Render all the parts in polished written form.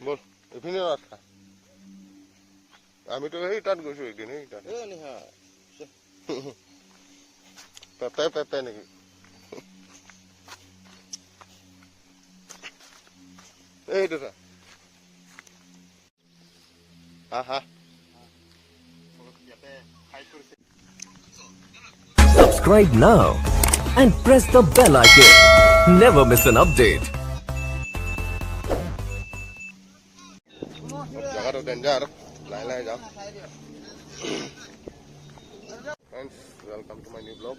বল, এইপিনে ৰাস্তা। আমিতো সেই তাত গৈছো একদিন, সেই তাত। পেপে পেপে নেকি? এইটো চা। হা হা। Subscribe now and press the bell icon. Never miss an update. জেগাটো ডেঞ্জাৰ, লাহে লাহে যাম। Friends, welcome to my new vlog.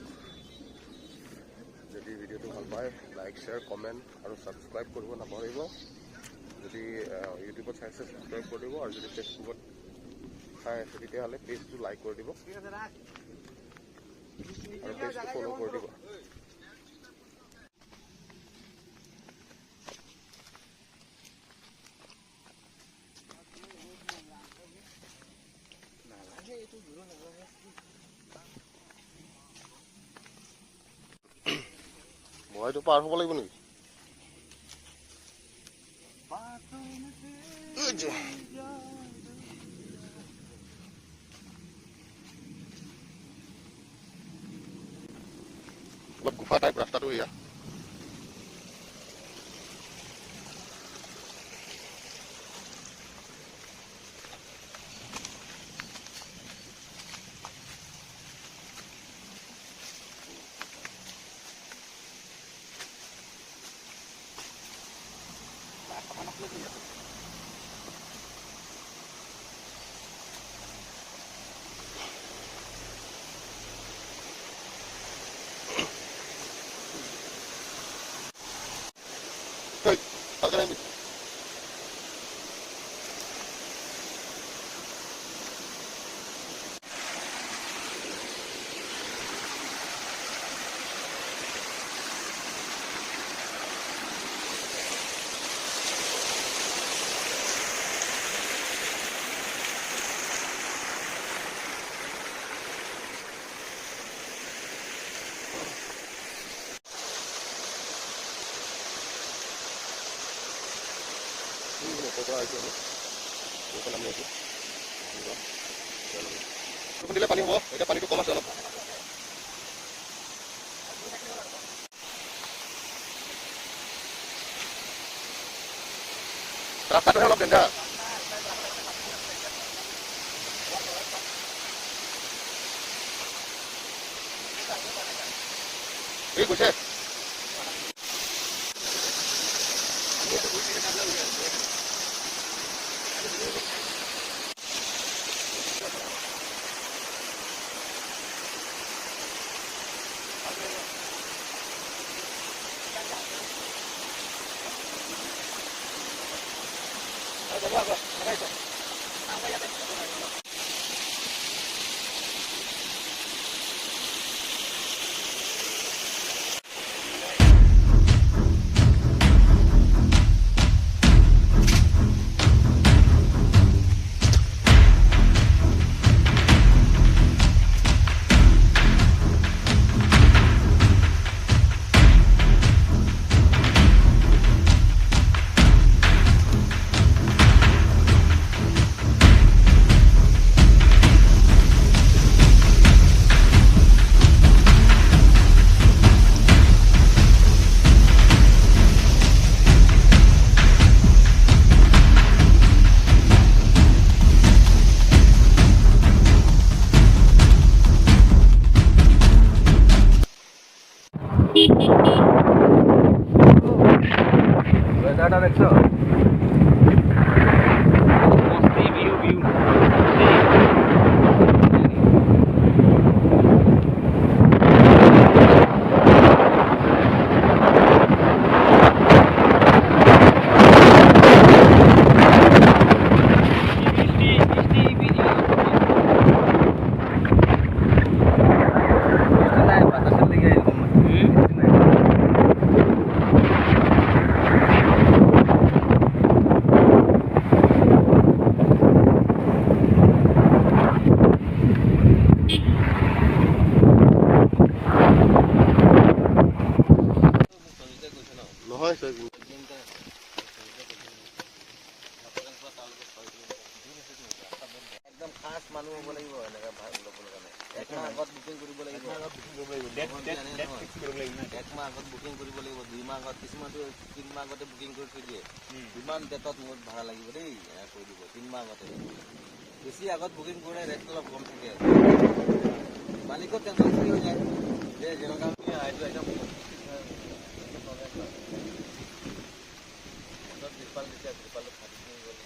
যদি ভিডিঅ'টো ভাল পায়, লাইক, শ্বেয়াৰ, কমেণ্ট আৰু ছাবস্ক্ৰাইব কৰিব নাপাহৰিব। যদি ইউটিউবত চাইছে, ছাবস্ক্ৰাইব কৰি দিব আৰু যদি ফেচবুকত চাই আছে, তেতিয়াহ'লে পেজটো লাইক কৰি দিব আৰু পেজটো ফ'ল' কৰি দিব। মইতো পাৰ হ'ব লাগিব নেকি? অলপ গুফা টাইপ ৰাস্তাটো এয়া। ভালকে নামিবি। ওপৰৰ পৰা আহিছোঁ আমি, বৰষুণ নামি আহিছোঁ। বৰষুণ দিলে পানী হ'ব, এতিয়া পানীটো কম আছে অলপ। ৰাস্তাটোহে অলপ ডেঞ্জাৰ। এই গৈছে। ওয়েদাৰটা দেখছো? View view. নহয়। কৰিব লাগিব। ডেট ডেট ডেট ফিক্স কৰিব লাগিব না। এক মাহ আগত বুকিং কৰিব লাগিব, 2 মাহ আগত, কিছুমানটো 3 মাহ আগতে বুকিং কৰি থৈ দিয়ে। ইমান ডেটত মোক ভাড়া লাগিব দেই, এনেকৈ কৈ দিব 3 মাহ আগতে। বেছি আগত বুকিং কৰিলে ৰেটটো অলপ কম থাকে। মালিকৰ টেনশ্যন ফ্ৰী হৈ যায় যে যেনেকুৱা এইটো একদম ত্ৰিপাল দিছে, ত্ৰিপালটো ফাটি গ'ল,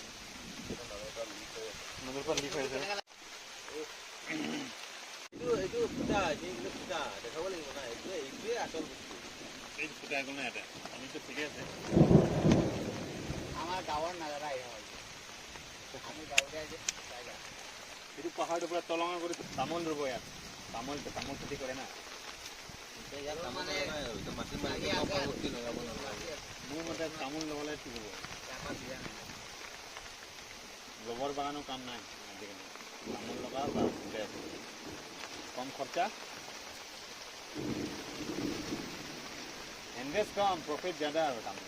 লিক হৈ আছে। নদীৰ পৰা লিক হৈ আছে। এইটো ফুটা, এইটো ফুটা দেখাব লাগিব না। এইটোৱে আচল বস্তু। এই ফুটা গ'ল না এটা, পানীটো ঠিকে আছে। আমাৰ গাঁৱৰ নাজাৰা এই হয়, আমি গাঁৱলীয়া যে জাগা। এইটো পাহাৰটো পুৰা তলঙা কৰি তামোল ৰুব ইয়াত। তামোল তামোল খেতি কৰে না। এতিয়া ইয়াত তামোল নাই আৰু এতিয়া মাটি মালিকে গম পাব কি লগাব নালাগে। মোৰ মতে তামোল লগালে ঠিক হ'ব। চাহপাত দিয়া নাই। ৰবৰ বাগানৰ কাম নাই আজিকালি। তামোল লগা বা বেছ, কম খৰচা, ইনভেষ্ট কম, প্ৰফিট ज्यादा আৰু তামোল।